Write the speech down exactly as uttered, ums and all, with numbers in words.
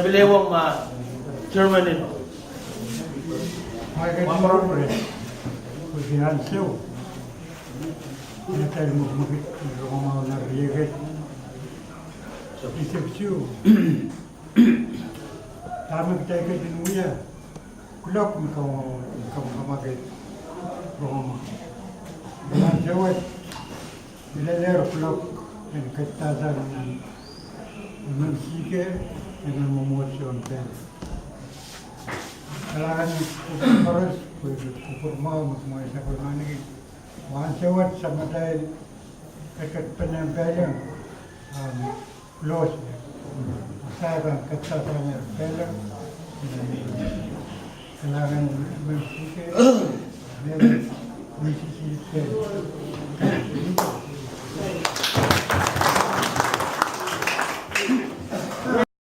Pil ehu ma Germany. Ahi ket ni kupwure, pwehki ansou me atail mwekmwekid rongamwahu nan riekid, I sehse dahme kitail ketin wia, kuloak me kamwakamwakid rongamwahu. Ansou wet, I lelehr kuloak en ketidahr sang nan imwen sihke, imwen mwomwohdiso en Pehleng. Kalahngan en kupwur koaros, pwe kupwur mwahu me kumwail sapwellimaniki. Ansou wet, samatail ketiket pene en Pehleng, ah, close. Saik pahn ketidahr sang Pehleng, kalahngan en imwen sihke, me, me sihsihte.